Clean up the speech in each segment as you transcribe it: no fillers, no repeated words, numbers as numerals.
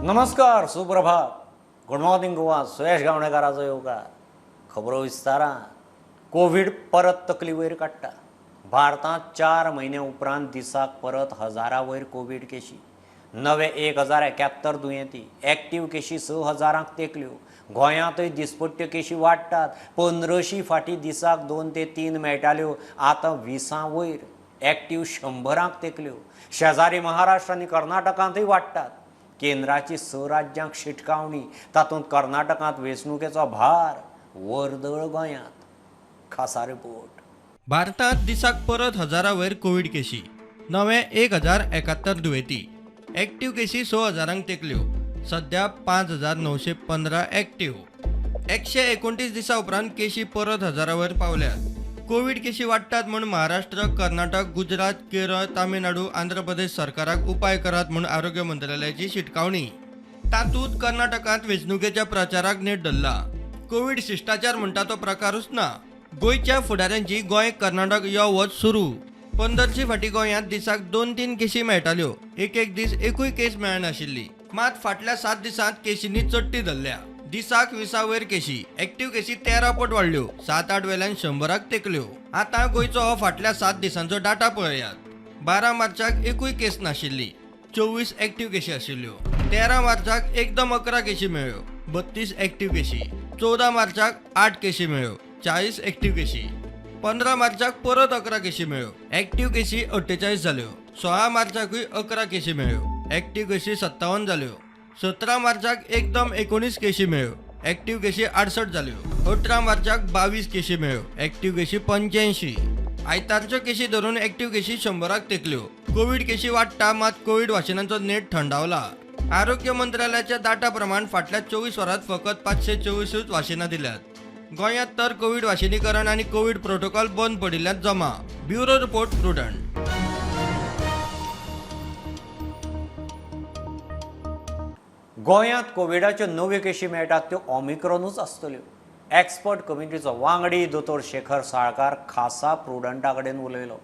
नमस्कार, सुप्रभात. Good morning Goa. Suyash गावणेकाराचो येवकार. खबरो विस्तारान. कोवीड परत तकली वयर काडटा. भारतांत 4 म्हयन्या उपरांत दिसाक परत हजारा वयर कोवीड केशी. नवे 1071 दुयेंती. एक्टीव केशी 6000 तेंकल्यो. गोंयांतय दिसपट्ट्यो केशी वाडटात. 1500 फाटीं दिसाक 2 ते 3 मेळटाल्यो, आतां 20 वयर. एक्टीव 100 तेंकल्यो. शेजारी महाराष्ट्र आनी कर्नाटकांतय वाडटात. केंद्राची 6 राज्यांक शिटकावणी, तातूंत कर्नाटकांत वेंचणुकेचो भार, वर्दळ गोंयांत. खासा रिपोर्ट. भारतांत दिसाक परत हजारा वयर कोवीड केशी. नवे 1071 दुयेंती. एक्टीव केशी 6000 तेंकल्यो. सध्या 5915 एक्टीव. 129 दिसां उपरांत केशी परत हजारा वयर पावल्यात. कोवीड केशी वाडटात म्हूण महाराष्ट्र, कर्नाटक, गुजरात, केरळ, तामिळनाडू, आंध्र प्रदेश सरकाराक उपाय करात म्हूण आरोग्य मंत्रालयाची शिटकावणी. तातूंत कर्नाटकांत वेंचणुकेच्या प्रचाराक नेट धरला. कोवीड शिश्टाचार म्हणटा तो प्रकारूच ना. गोंयच्या फुडाऱ्यांची गोंय कर्नाटक यो वच सुरू. 15 फाटीं गोंयांत दिसाक 2-3 केशी मेळटाल्यो. एक एक दीस एकूय केस मेळनाशिल्ली. मात फाटल्या 7 दिसांत केशींनी चडटी धरल्या. दिसाक 20 वयर केशी. एक्टीव केशी 13 पट वाडल्यो. 7-8 वेल्यान 100 तेंकल्यो. आतां गोंयचो हो फाटल्या 7 दिसांचो डाटा पळयात. 12 मार्चाक एकूय केस नाशिल्ली. 24 एक्टीव केशी आशिल्ल्यो. 13 मार्चाक एकदम 11 केशी मेळ्ळ्यो, 32 एक्टीव केशी. 14 मार्चाक 8 केशी मेळ्ळ्यो, 40 एक्टीव केशी. 15 मार्चाक परत 11 केशी मेळ्ळ्यो, एक्टीव केशी 48 जाल्यो. 16 मार्चाकूय 11 केशी मेळ्ळ्यो, एक्टीव केशी 57 जाल्यो. 17 मार्चाक एकदम 19 केशी मेळ्ळ्यो, एक्टीव केशी 68 जाल्यो. 18 मार्चाक 22 केशी मेळ्ळ्यो, एक्टीव केशी 85. आयतारच्यो केशी धरून एक्टीव केशी 100 तेंकल्यो. कोवीड केशी वाडटा, मात कोवीड वाशिनांचो नेट थंडावला. आरोग्य मंत्रालयाच्या डाटा प्रमाण फाटल्या 24 वरांत फकत 524 वाशिनां दिल्यात. गोंयांत तर कोवीड वाशिनीकरण आनी कोवीड प्रोटोकॉल बंद पडिल्ल्यान जमा. Bureau report, Prudent. गोंयांत कोविडाच्यो नव्यो केशी मेळटात त्यो ओमिक्रोनूच आसतल्यो. एक्सपर्ट कमिटीचो वांगडी दोतोर शेखर साळकार खासा प्रुडंटा कडेन उलयलो.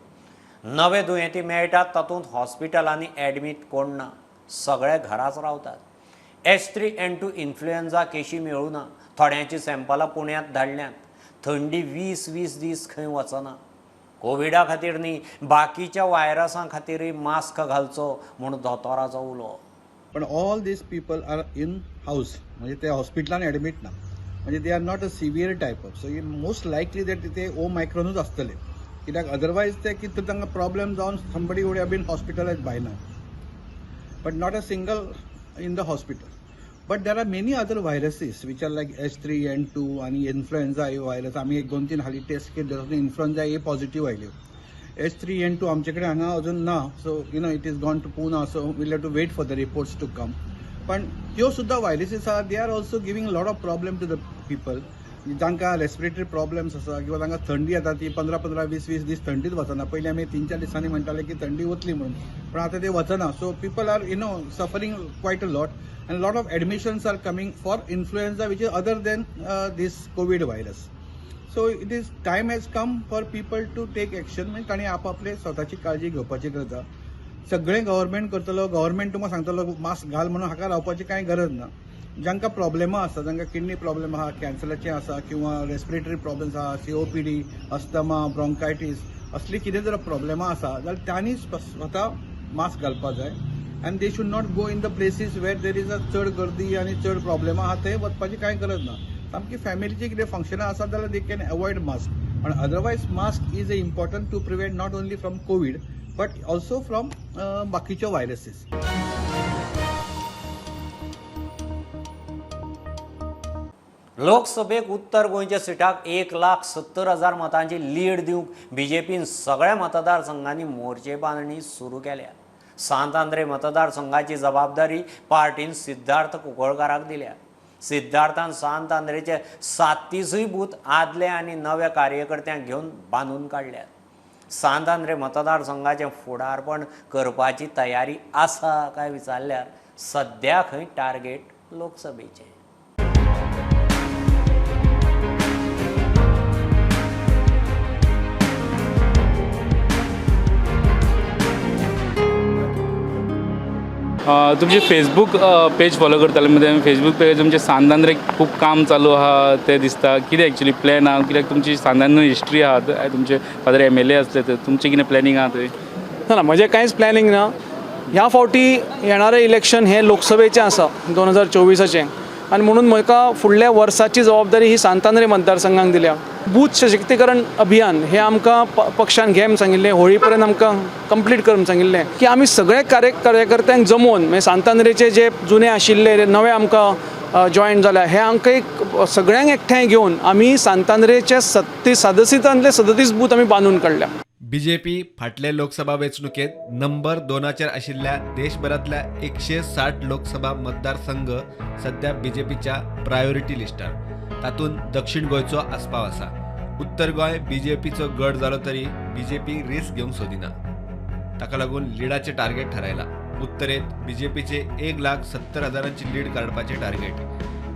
नवे दुयेंती मेळटात तातूंत हॉस्पिटलांनी एडमीट कोण ना, सगळे घराच रावतात. H3N2 influenza केशी मेळूं ना. थोड्यांची सॅम्पलां पुण्यांत धाडल्यांत. थंडी 20-20 दीस खंय वचना. कोविडा खातीर न्ही, बाकीच्या व्हायरसां खातीरय मास्क घालचो म्हूण दोतोराचो उलो. पण all these people are in house, म्हणजे ते हॉस्पिटलान एडमीट ना, म्हणजे they are not a severe type of. So most likely that ते ओमायक्रॉनूच आसतले, कित्याक अदरवायज ते कितें तांकां प्रॉब्लेम जावन somebody would have been hospitalized by now, but not a single in the hospital. But there are many other viruses which are like H3N2 आनी influenza ए virus. आमी एक 2-3 हालीं टेस्ट केल्ले, तातूंत इन्फ्लुएन्झा ए पॉझिटीव आयल्यो. H3N2 आमचे कडेन हांगा अजून ना, so you know it is gone to Pune, so we'll have to wait for the reports to come. पण त्यो सुद्दां व्हायरसीस आहा, they are also giving lot of problem to the people, जांकां रेस्पिरेटरी प्रॉब्लम्स आसा किंवा तांकां थंडी येता ती 15-15 20-20 दीस थंडीच वचना. पयलीं आमी 3-4 दिसांनी म्हणटाले की थंडी वतली म्हणून, पण आतां ते वचना. So people are suffering quite a lot and lot of admissions are coming for influenza which is other than this COVID virus. So it is time has come for people to take action. म्हणजे तांणी आपापले स्वताची काळजी घेवपाची गरज आसा. सगळें government करतलो, गव्हर्मेंट तुमकां सांगतलो मास्क घाल म्हणून, हाका रावपाची कांय गरज ना. जांकां प्रॉब्लेमां आसा, जांकां किडनी प्रॉब्लेम आहा, कॅन्सराचे आसा किंवा रेस्पिरेटरी प्रॉब्लम्स आहा, सीओपीडी, अस्थमा, ब्रोंकायटीस असली कितें जर प्रॉब्लेमां आसा जाल्यार तांणी स्वता मास्क घालपा जाय and they should not go in the places where there is a चड गर्दी आनी चड प्रॉब्लेमां आहा, थंय वचपाची कांय गरज ना. सामकी फॅमिलीची कितें फंक्शनां आसा जाल्यार they can avoid mask, पण otherwise mask is a important to prevent not only from COVID but also from बाकीच्यो व्हायरसीस. लोकसभेक उत्तर गोंयच्या सिटाक 1,70,000 मतांची लीड दिवंक बीजेपीन सगळ्या मतदारसंघांनी मोर्चे बांदणी सुरू केल्या. सांत आंद्रे मतदारसंघाची जबाबदारी पार्टीन सिद्धार्थ कुंकळकाराक दिल्या. सिद्धार्थान सांत आंद्रेचे 37 बूथ आदले आनी नव्या कार्यकर्त्यांक घेवन बांदून काडल्यात. सांत आंद्रे मतदारसंघाचें फुडारपण करपाची तयारी आसा काय विचारल्यार सद्या खंय टार्गेट लोकसभेचें. तुमचे फेसबूक पेज फॉलो करताले म्हणजे फेसबूक पेज तुमचे सांत खूब काम चालू आहा तें दिसता. कितें एक्चुली प्लॅन आहा? कित्याक तुमची सांत हिस्ट्री आहा, तुमचे फादर एमएलए आसले, तर तुमचें कितें प्लॅनिंग आहा थंय? ना ना, म्हजें कांयच प्लॅनिंग ना. ह्या फावटी येणारें इलेक्शन हें लोकसभेचें आसा 2024आचें, आनी म्हणून म्हाका फुडल्या वर्साची जबाबदारी ही सांत आंद्रे मतदारसंघाक दिल्या. बूथ सशक्तीकरण अभियान हें आमकां पक्षान घे म्हूण सांगिल्लें, होळी पर्यंत आमकां कंप्लीट कर म्हूण सांगिल्लें की आमी सगळे कार्यकर्त्यांक जमोवन, म्हणजे सांत आंद्रेचे जे जुने आशिल्ले, नवे आमकां जॉयन जाल्या, हे आमकां एक सगळ्यांक एकठांय घेवन आमी सांत आंद्रेचे 37 सदतीसांतले 37 बूथ आमी बांदून काडल्या. बीजेपी फाटले लोकसभा वेंचणुकेत नंबर 2चेर आशिल्ल्या देशभरांतल्या 160 लोकसभा मतदारसंघ सध्या बीजेपीच्या प्रायोरिटी लिस्टार, तातूंत दक्षिण गोंयचो आस्पाव आसा. उत्तर गोंय बीजेपीचो गड जालो तरी बीजेपी रिस्क घेवंक सोदिना, ताका लागून लिडाचें टार्गेट थारायलां. उत्तरेंत बीजेपीचे 1,70,000ची लीड काडपाचें टार्गेट.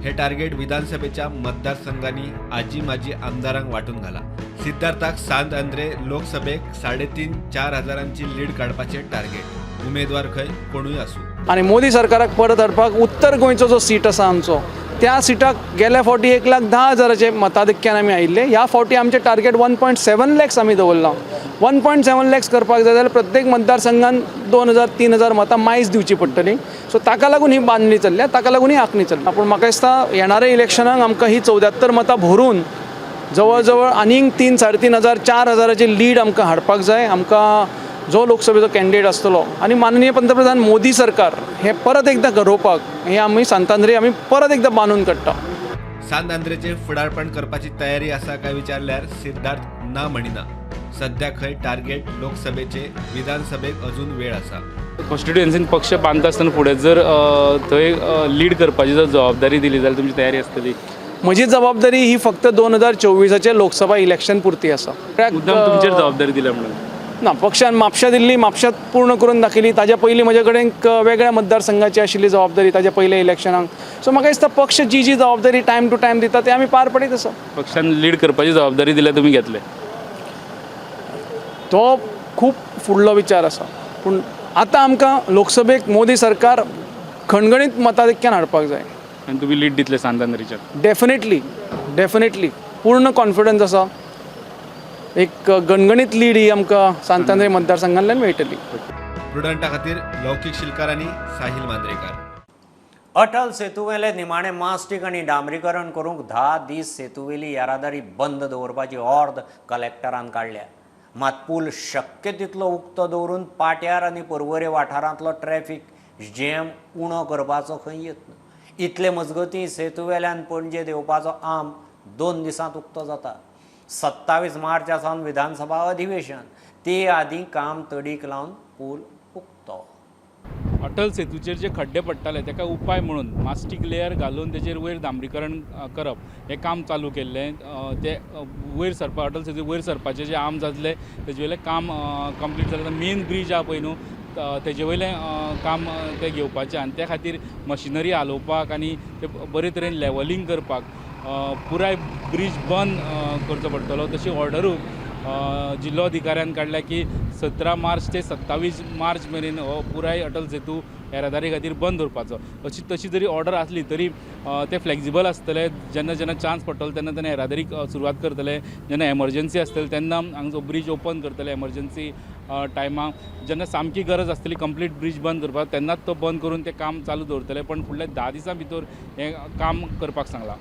हे टार्गेट विधानसभेच्या मतदारसंघांनी आजी माजी आमदारांक वांटून घाला. सिद्धार्थाक सांत आंद्रे लोकसभेक 3.5-4 हजारांची लीड काडपाचें टार्गेट. उमेदवार खंय कोणूय आसूं. आनी मोदी सरकाराक परत हाडपाक उत्तर गोंयचो जो सीट आसा आमचो, त्या सिटाक गेल्या फावटी 1,10,000चे मताधिक्यान आमी आयिल्ले. ह्या फावटी आमचें टार्गेट 1.7 लॅक्स आमी दवरलां. 1.7 लॅक्स करपाक जाय जाल्यार प्रत्येक मतदारसंघान 2000 3000 मतां मायज दिवची पडटली. सो ताका लागून ही बांदणी चल्ल्या, ताका लागून ही आंखणी चल्ल्या. पूण म्हाका दिसता येणाऱ्या इलेक्शनाक आमकां ही 74 मतां भरून जवळ जवळ आनीक 3 3.5 हजार 4 हजाराची लीड आमकां हाडपाक जाय. आमकां जो लोकसभेचो कॅन्डिडेट आसतलो आनी माननीय पंतप्रधान मोदी सरकार हे परत एकदां घडोवपाक हे आमी सांत आंद्रे आमी परत एकदां बांदून काडटा. सांत आंद्रेचे फुडारपण करपाची तयारी आसा काय विचारल्यार सिद्धार्थ ना म्हणिना. सध्या खंय टार्गेट लोकसभेचे, विधानसभेक अजून वेळ आसा. कॉन्स्टिट्युएन्सीन पक्ष बांदता आसतना फुडें जर थंय लीड करपाची जर जबाबदारी दिली जाल्यार तुमची तयारी आसतली? म्हजी जबाबदारी ही फक्त 2024आचे लोकसभा इलेक्शन पुरती आसा. मुद्दाम तुमचेर जबाबदारी दिल्या म्हणून? ना, पक्षान म्हापशा दिल्ली, म्हापशात पूर्ण करून दाखयली. ताज्या पयलीं म्हजे कडेन वेगळ्या मतदारसंघाची आशिल्ली जबाबदारी ताज्या पयल्या इलेक्शनाक. सो म्हाका दिसता पक्ष जी जी जबाबदारी टायम टू टायम दिता ते आमी पार पडीत आसा. पक्षान लीड करपाची जबाबदारी दिल्या, तुमी घेतले? तो खूब फुडलो विचार आसा, पूण आतां आमकां लोकसभेक मोदी सरकार खणखणीत मताधिक्यान हाडपाक जाय. आनी तुमी लीड दितले सांत आंद्रेच्यान? डेफिनेटली, डेफिनेटली, पूर्ण कॉन्फिडन्स आसा. एक गणगणीत लीड ही आमकां सांत आंद्रे मतदारसंघांतल्यान मेळटली. प्रुडंटा खातीर लौकीक शिलकार आनी साहिल मांद्रेकार. अटल सेतूवेले निमाणे मास्टीक आनी डांबरीकरण करूंक 10 दीस सेतूवेली येरादारी बंद दवरपाची ऑर्द कलेक्टरान काडल्या. मात पूल शक्य तितलो उक्तो दवरून पाट्यार आनी पर्वरे वाठारांतलो ट्रॅफिक जॅम उणो करपाचो खंय यत्न. इतले मजगतीं सेतूवेल्यान पणजे देंवपाचो आर्म 2 दिसांत उक्तो जाता. 27 मार्चा सावन विधानसभा अधिवेशन, ते आदीं काम तडीक लावन पूल उक्तो. अटल सेतूचेर जे खड्डे पडटाले ताका उपाय म्हणून मास्टीक लेयर घालून तेजेर वयर डांबरीकरण करप हें काम चालू केल्लें. ते वयर सरपा अटल सेतू वयर सरपाचे जे आर्म जातले तेजे वयलें काम कंप्लीट जालें. मेन ब्रीज आहा पळय न्हू, तेजे वयलें काम तें घेवपाचें आनी त्या खातीर मशिनरी हालोवपाक आनी ते बरे तरेन लेवलिंग करपाक पुराय ब्रीज बंद करचो पडटलो. तशी ऑर्डरूय जिल्लो अधिकाऱ्यान काडल्या की 17 मार्च ते 27 मार्च मेरेन हो पुराय अटल सेतू येरादारी खातीर बंद दवरपाचो. अशी तशी जरी ऑर्डर आसली तरी ते फ्लेक्सिबल आसतले. जेन्ना जेन्ना चान्स पडटलो तेन्ना तेन्ना येरादारीक सुरवात करतले. जेन्ना एमर्जन्सी आसतली तेन्ना हांगचो ब्रीज ओपन करतले. एमर्जन्सी टायमाक जेन्ना सामकी गरज आसतली कंप्लीट ब्रीज बंद करपाक, तेन्नाच तो बंद करून तें काम चालू दवरतले. पण फुडल्या 10 दिसां भितर हें काम करपाक सांगलां.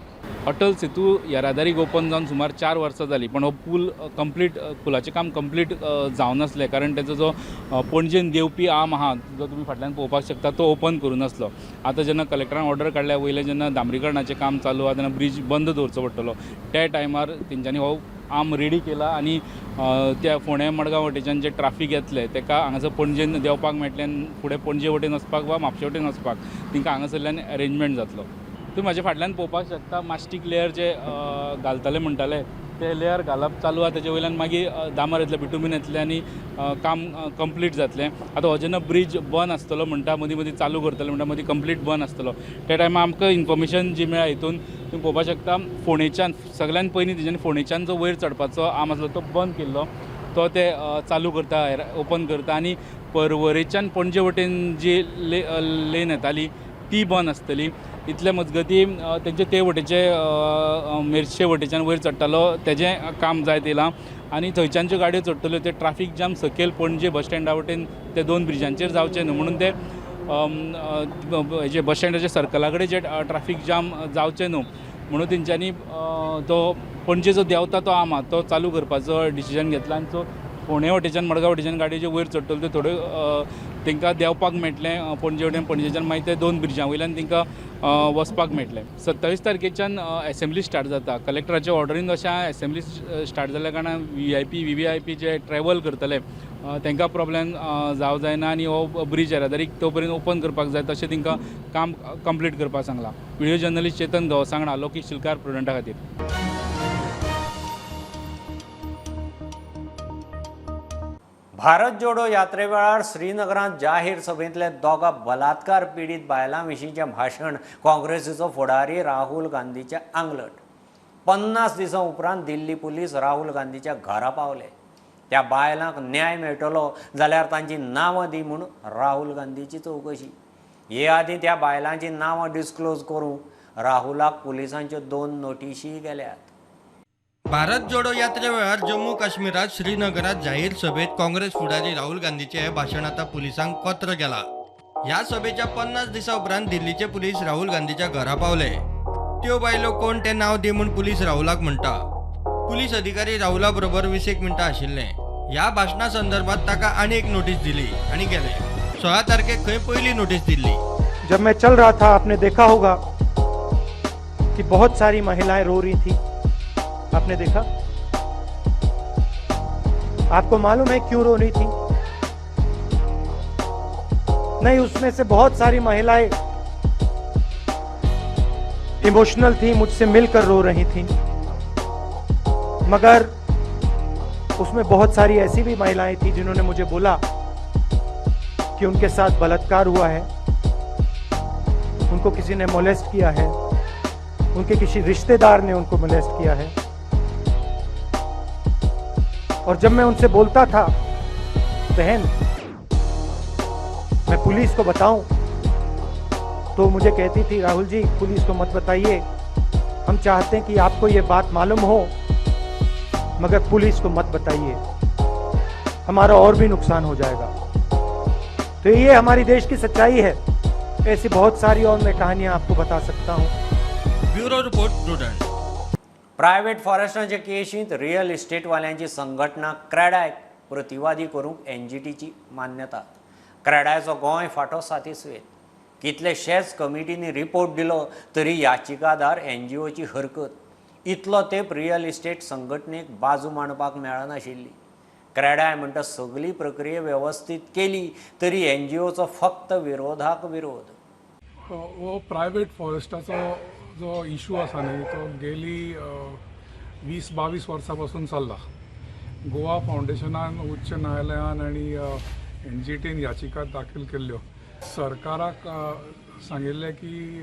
अटल सेतू येरादारीक ओपन जावन सुमार 4 वर्सां जालीं, पण हो पूल कंप्लीट, पुलाचें काम कंप्लीट जावनासलें, कारण तेजो जो पणजेन देंवपी आर्म आहा, जो तुमी फाटल्यान पळोवपाक शकता, तो ओपन करूं नासलो. आतां जेन्ना कलेक्टरान ऑर्डर काडल्या वयलें, जेन्ना डांबरीकरणाचें काम चालू आहा तेन्ना ब्रीज बंद दवरचो पडटलो, त्या टायमार तेंच्यांनी हो आर्म रेडी केला आनी त्या फोंडें मडगांव वटेच्यान जें ट्राफीक येतलें तेका हांगासर पणजेन देंवपाक मेळटलें आनी फुडें पणजे वटेन वचपाक वा म्हापशे वटेन वचपाक तेंकां हांगासरल्यान एरेंजमेंट जातलो. तुमी म्हाज्या फाटल्यान पळोवपाक शकता, मास्टीक लेयर जे घालतले म्हणटाले ते लेयर घालप चालू आहा. तेजे वयल्यान मागीर डांबर येतलें, बिटुमीन येतलें आनी काम कंप्लीट जातलें. आतां हो जेन्ना ब्रीज बंद आसतलो म्हणटा, मदीं मदीं चालू करतले म्हणटा, मदीं कंप्लीट बंद आसतलो, त्या टायमार आमकां इन्फॉर्मेशन जी मेळ्ळा हितून तुमी पळोवपाक शकता, फोंडेच्यान सगळ्यान पयलीं तेज्यानी फोंडेच्यान जो वयर चडपाचो आर्म आसलो तो बंद केल्लो. तो ते चालू करता, ओपन करता आनी परवरेच्यान पणजे वटेन जी लेन येताली ती बंद आसतली. इतले मजगती तेंचे ते वटेचे मेरशे वटेच्यान वयर चडटालो तेजें काम जायत येयलां आनी थंयच्यान ज्यो गाडयो चडटल्यो ते ट्राफीक जाम सकयल पणजे बस स्टँडा वटेन ते दोन ब्रिजांचेर जावचें न्हू म्हणून ते हेजे बस स्टँडाच्या सर्कला कडेन जे ट्राफीक जाम जावचें न्हू म्हणून तेंच्यांनी तो पणजे जो देंवता तो आमा तो चालू करपाचो डिसिजन घेतला आनी तो फोंडे वटेच्यान मडगांव वटेच्यान गाडयो ज्यो वयर चडटल्यो त्यो थोड्यो तांकां देंवपाक मेळटलें पणजे वटेन, पणजेच्यान मागीर ते दोन ब्रिजां वयल्यान तांकां वचपाक मेळटलें. 27 तारखेच्यान एसेंब्ली स्टार्ट जाता. कलेक्टराच्या ऑर्डरीन अशें एसेंब्ली स्टार्ट जाल्ल्या कारणान VIP VVIP जे ट्रॅवल करतले तांकां प्रॉब्लेम जावं जायना आनी हो ब्रीज येरादारीक तो पर्यंत ओपन करपाक जाय तशें तांकां काम कंप्लीट करपाक सांगलां. व्हिडियो जर्नलिस्ट चेतन गवस वांगडा लौकीक शिलकार, प्रुडंटा खातीर. भारत जोडो यात्रे वेळार श्रीनगरांत जाहीर सभेंतले दोगा बलात्कार पिडीत बायलां विशींचें भाशण काँग्रेसीचो फुडारी राहुल गांधीचें आंगलट. 50 दिसां उपरांत दिल्ली पुलीस राहुल गांधीच्या घरा पावले. त्या बायलांक न्याय मेळटलो जाल्यार तांची नांवां दी म्हूण राहुल गांधीची चवकशी. हे आदीं त्या बायलांची नांवां डिस्क्लोज करूंक राहुलाक पुलिसांच्यो 2 नोटिशीय गेल्यात. भारत जोडो यात्रे वेळार जम्मू काश्मीरात श्रीनगरात जाहीर सभेत काँग्रेस फुडारी राहुल गांधीचे हे भाशण आतां पुलिसांक कोत्र गेला. ह्या सभेच्या 50 दिसां उपरांत दिल्लीचे पुलीस राहुल गांधीच्या घरा पावले. त्यो बायलो कोण ते नांव दी म्हूण पुलीस राहुलाक म्हणटा. पुलीस अधिकारी राहुला बरोबर 20 मिनटां आशिल्ले. ह्या भाशणा संदर्भात ताका आनी एक नोटीस दिली आनी गेले. 16 तारखेक खंय पयली नोटीस दिल्ली. जब मैं चल रहा था आपने देखा होगा कि बहुत सारी महिलाएं रो रही थी. आपने देखा? आपको मालूम है क्यों रो रही थी? नहीं, उसमें से बहुत सारी महिलाएं इमोशनल थी, मुझसे मिलकर रो रही थी, मगर उसमें बहुत सारी ऐसी भी महिलाएं थी जिन्होंने मुझे बोला कि उनके साथ बलात्कार हुआ है, उनको किसी ने मोलेस्ट किया है, उनके किसी रिश्तेदार ने उनको मोलेस्ट किया है। और जब मैं उनसे बोलता था, बहन मैं पुलिस को बताऊं, तो मुझे कहती थी, राहुल जी पुलिस को मत बताइए, हम चाहते हैं कि आपको ये बात मालूम हो, मगर पुलिस को मत बताइए, हमारा और भी नुकसान हो जाएगा। तो ये हमारी देश की सच्चाई है। ऐसी बहुत सारी और मैं कहानियां आपको बता सकता हूं। Bureau report, Prudent. Private फॉरेस्टांचे केशींत रियल इस्टेटवाल्यांची संघटना क्रेडायक प्रतिवादी करूंक एनजीटीची मान्यता. क्रेडायचो गोंय फांटो सातिस्वेत. कितलेशेच कमिटींनी रिपोर्ट दिलो तरी याचिकादार एनजीओची हरकत. इतलो तेंप रियल इस्टेट संघटनेक बाजू मांडपाक मेळनाशिल्ली. क्रेडाय म्हणटा सगली प्रक्रिया वेवस्थीत केली तरी एनजीओचो फक्त विरोधाक विरोध. हो प्रायवेट फॉरेस्टाचो जो इशू आसा न्ही तो गेली 20-22 वर्सां पासून चल्ला. गोवा फावंडेशनान उच्च न्यायालयान आनी एनजीटीन याचिका दाखल केल्ल्यो. सरकाराक सांगिल्लें की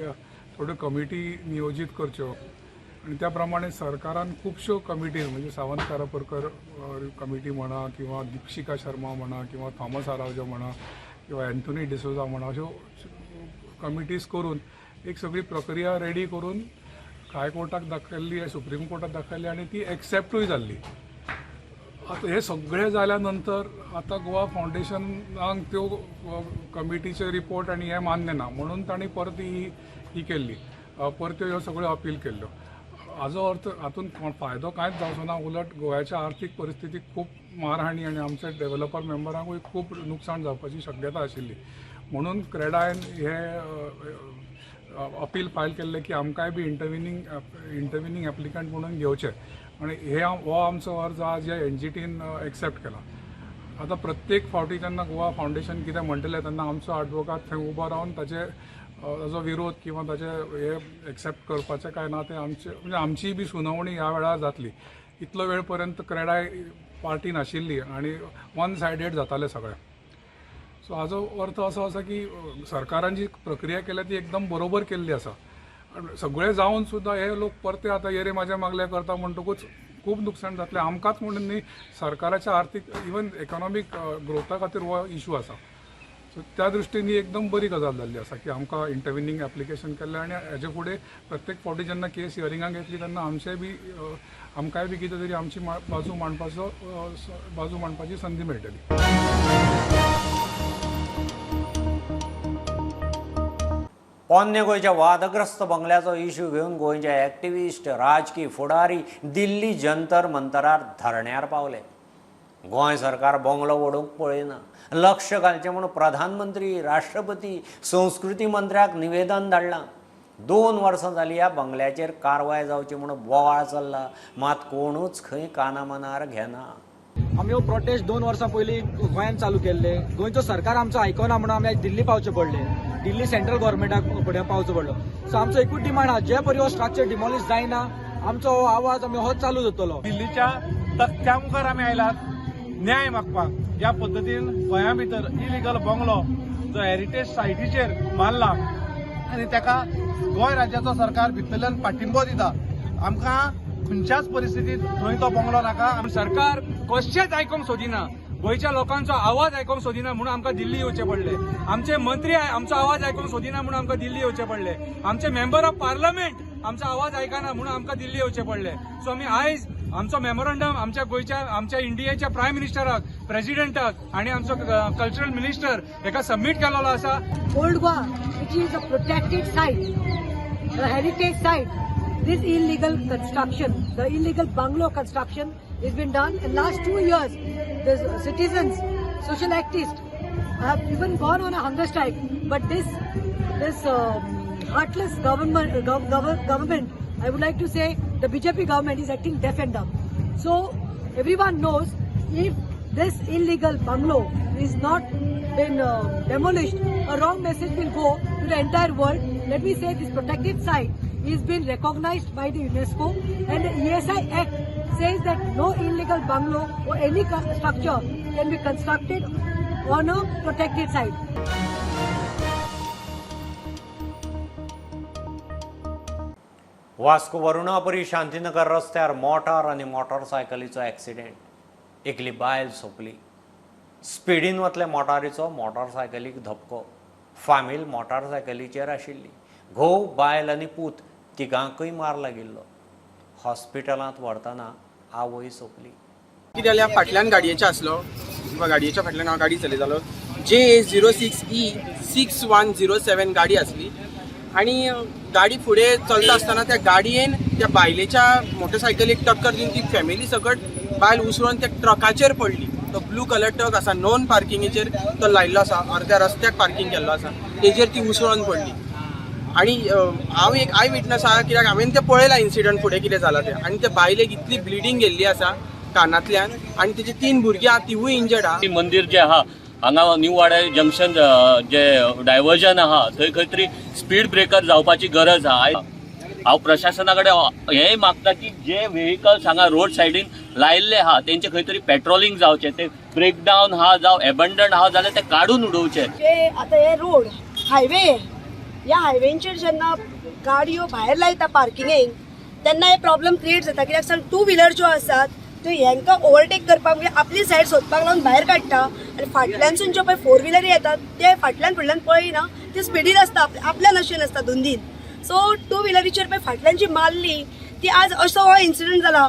थोड्यो कमिटी नियोजीत करच्यो आनी त्या प्रमाणे सरकारान खुबश्यो कमिटीज म्हणजे सावंत कारापूरकर कमिटी म्हणा किंवा दीपशिका शर्मा म्हणा किंवा थॉमस आरावजो म्हणा किंवा एन्थोनी डिसोजा म्हणा, अश्यो कमिटीज करून एक सगळी प्रक्रिया रेडी करून हायकोर्टाक दाखयल्ली, सुप्रीम कोर्टाक दाखयल्ली आनी ती एक्सेप्टूय जाल्ली. आतां हें सगळें जाल्या नंतर आतां गोवा फावंडेशनाक त्यो कमिटीचे रिपोर्ट आनी हें मान्य ना म्हणून तांणी परत ही केल्ली, परत्यो ह्यो सगळ्यो अपील केल्ल्यो. हाजो अर्थ हातूंत फायदो कांयच जावचो ना, उलट गोव्याच्या आर्थीक परिस्थितीक खूब मारहाणी आनी आमचे डेव्हलपर मेंबरांकूय खूब नुकसाण जावपाची शक्यता आशिल्ली. म्हणून क्रेडायन हे अपील फायल केल्लें की आमकांय बी इंटरविनींग एप्लिकंट म्हणून घेवचें आनी हे हो आमचो अर्ज आज ह्या एनजीटीन एक्सेप्ट केला. आतां प्रत्येक फावटी जेन्ना गोवा फावंडेशन कितें म्हणटलें तेन्ना आमचो एडवोकाट थंय उबो रावन ताचे ताजो विरोध किंवा ताचे हे एक्सेप्ट करपाचें काय ना तें आमचे म्हणजे आमचीय बी सुनावणी ह्या वेळार जातली. इतलो वेळ पर्यंत क्रेडाय पार्टी नाशिल्ली आनी वन सायडेड जातालें सगळें. सो हाजो अर्थ असो आसा की सरकारान जी प्रक्रिया केल्या ती एकदम बरोबर केल्ली आसा. सगळें जावन सुद्दां हे लोक परते आतां येरे म्हाज्या मागले करता म्हणटकूच खूब नुकसाण जातलें आमकांच म्हणून न्ही, सरकाराच्या आर्थीक इवन इकॉनॉमीक ग्रोथा खातीर हो इशू आसा. सो त्या दृश्टीन ही एकदम बरी गजाल जाल्ली आसा की आमकां इंटरविनींग एप्लिकेशन केल्लें आनी हेजे फुडें प्रत्येक फावटी जेन्ना केस हियरिंगाक येतली तेन्ना आमचेय बी आमकांय बी कितें तरी आमची बाजू मांडपाची संदी मेळटली. पोन्ने गोंयच्या वादग्रस्त बंगल्याचो इश्यू घेवन गोंयचे एक्टिविस्ट, राजकी फुडारी दिल्ली जंतर मंतरार धरण्यार पावले. गोंय सरकार बंगलो वडोवंक पळयना. लक्ष घालचें म्हूण प्रधानमंत्री, राष्ट्रपती, संस्कृती मंत्र्याक निवेदन धाडलां. 2 वर्सां जालीं ह्या बंगल्याचेर कारवाय जावची म्हूण बोवाळ चल्ला, मात कोणूच खंय काना मनार घेना. आमी हो प्रोटेस्ट 2 वर्सां पयलीं गोंयांत चालू केल्ले. गोंयचो सरकार आमचो आयकना म्हणून आमी आयज दिल्ली पावचें पडलें, दिल्ली सेंट्रल गव्हर्मेंटाक फुडें पावचो पडलो. सो आमचो एकूच डिमांड आहा, जे परी हो स्ट्रक्चर डिमॉलिश जायना आमचो हो आवाज आमी होच चालू दवरतलो. दिल्लीच्या तख्त्या मुखार आमी आयलात न्याय मागपाक. ज्या पद्दतीन गोंया भितर इलिगल बंगलो जो हेरिटेज सायटीचेर मारला आनी ताका गोंय राज्याचो सरकार भितरल्यान पाठिंबो दिता, आमकां खंयच्याच परिस्थितीत थंय तो बंगलो नाका. सरकार कशेंच आयकूंक सोदिना, गोंयच्या लोकांचो आवाज आयकूंक सोदिना म्हणून आमकां दिल्ली येवचें पडलें. आमचे मंत्री आमचो आवाज आयकूंक सोदिना म्हणून आमकां दिल्ली येवचें पडलें. आमचे मेंबर ऑफ पार्लमेंट आमचो आवाज आयकना म्हणून आमकां दिल्ली येवचें पडलें. सो आमी आयज आमचो मेमोरंडम आमच्या गोंयच्या, आमच्या इंडियेच्या प्रायम मिनिस्टराक, प्रेसिडेंटाक आनी आमचो कल्चरल मिनिस्टर हेका सबमीट केलेलो आसा. Old Goa, which is a protected site, a heritage site, this illegal construction, the illegal bungalow construction has been done. In last 2 years, the citizens, social activists have even gone on a hunger strike. But this heartless government, I would like to say, the BJP government is acting deaf and dumb. So everyone knows, if this illegal bungalow is not been demolished, a wrong message will go to the entire world. Let me say, this protected site is been recognized by the UNESCO, and the ESI Act says that no illegal bungalow or any structure can be constructed on a protected site. Vasco Varunapuri Shantinagar रस्त्यार मोटार आनी मोटरसायकलीचो accident. एकली बायल सोंपली. स्पिडीन वतले मोटारीचो मोटरसायकलीक धपको. फामील मोटरसायकलीचेर आशिल्ली. घोव, बायल आनी पूत तिगांकूय मार लागिल्लो. हॉस्पिटलांत व्हरतना आवय सोंपली. कितें जाल्यार फाटल्यान गाडयेचे आसलो, गाडयेच्या फाटल्यान हांव गाडी चलयतालो. JA 06 E 6107 गाडी आसली आनी गाडी फुडें चलता आसतना त्या गाडयेन त्या बायलेच्या मोटरसायकलीक टक्कर दिवन ती फॅमिली सकट बायल उसळून त्या ट्रकाचेर पडली. तो ब्लू कलर ट्रक आसा, नॉन पार्किंगेचेर तो लायिल्लो आसा, अर्द्या रस्त्याक पार्कींग केल्लो आसा, तेजेर ती उसळून पडली. आनी हांव एक I witness आहा, कित्याक हांवें तें पळयलां इन्सिडंट फुडें कितें जालां तें. आनी त्या बायलेक इतली ब्लिडींग गेल्ली आसा कानांतल्यान आनी तेजी 3 भुरगीं आहा, तिवूय इंजर्ड आहा. मंदीर जें आहा हांगा न्यू वाड्या जंक्शन जे डायवर्जन आहा थंय खंय तरी स्पीड ब्रेकर जावपाची गरज आहा. हांव प्रशासना कडेन हेंय मागता की जे व्हेकल्स हांगा रोड सायडीन लायिल्ले आहा तेंचे खंय तरी पेट्रोलिंग जावचें, ते ब्रेकडावन आहा जावं एबंडन आहा जाल्यार ते काडून उडोवचे. जे आतां हे रोड हायवे, ह्या हायवेंचेर जेन्ना गाडयो भायर लायता पार्किंगेक तेन्ना हे प्रॉब्लम क्रिएट जाता. कित्याक सांग, टू व्हिलर ज्यो आसात त्यो हेंकां ओवरटेक करपाक म्हणजे आपली सायड सोदपाक लागून भायर काडटा आनी फाटल्यानसून ज्यो पळय फोर व्हिलर येतात ते फाटल्यान फुडल्यान पळयना, ते स्पिडीन आसता, आपल्या नशेन आसता धुंदीन. सो टू व्हिलरीचेर पळय फाटल्यान जी मारली ती आज असो हो इन्सिडंट जाला.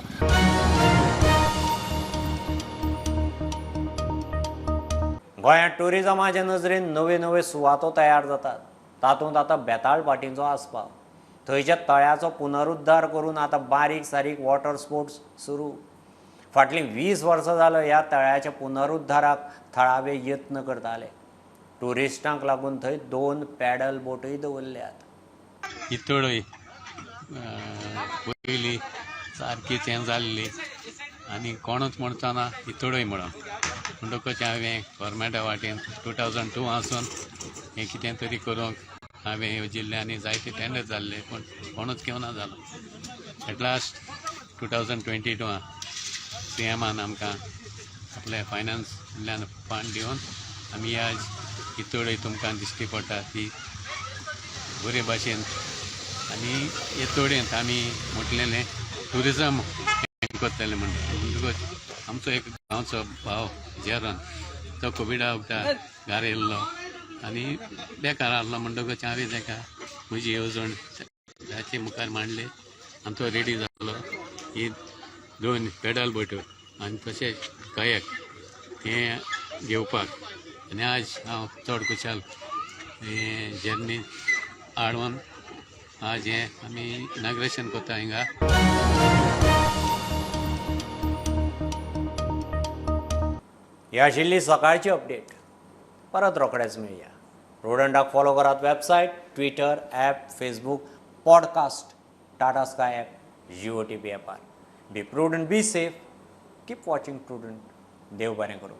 गोंयांत ट्युरिजमाचे नजरेन नव्यो नव्यो सुवातो तयार जातात. तातूंत आतां बेताळ भाटींचो आस्पाव. थंयच्या तळ्याचो पुनरुद्धार करून आतां बारीक सारीक वॉटर स्पोर्ट्स सुरू. फाटलीं 20 वर्सां जालो ह्या तळ्याच्या पुनरुद्धाराक थळावे यत्न करताले. ट्युरिस्टांक लागून थंय 2 पॅडल बोटूय दवरल्यात. ही तळय पयलीं सारकी चेंज जाल्ली आनी कोणूच म्हणचो ना ही तळय म्हणून. म्हणटकच हांवें गोवोरमेंटा वाटेन 2002 आसून हें कितें तरी करूंक हांवें येवजिल्लें आनी जायते टेंडर जाल्ले, पूण कोणूच घेवना जालो. एट लास्ट 2022 CMआन आमकां आपले फायनान्सल्यान फंड दिवन आमी आज ही तळय तुमकां दिश्टी पडटा ती बरे भाशेन आनी हे तळयेंत आमी म्हटलेलें ट्युरिजम करतलें म्हणटा. म्हणटकच आमचो एक गांवचो भाव जेरन तो कोविडा वखदार घरा येयल्लो आनी बेकार आहलो. म्हणटकच हांवें ताका म्हजी येवजण ताचे मुखार मांडली आनी तो रेडी जालो ही 2 पेडल बोट्यो आनी तशेंच कयक हें घेवपाक. आनी आज हांव चड खुशाल हें जर्नी हाडून आज हें आमी इनाग्रेशन करता हिंगा. ही आशिल्ली सकाळची अपडेट. परत रोखडेच मेळया. प्रुडंटाक फॉलो करात website, Twitter, app, Facebook, podcast, Tata Sky app, Jio TV ॲपार. Be prudent, be safe, keep watching Prudent. देव बरें करूं.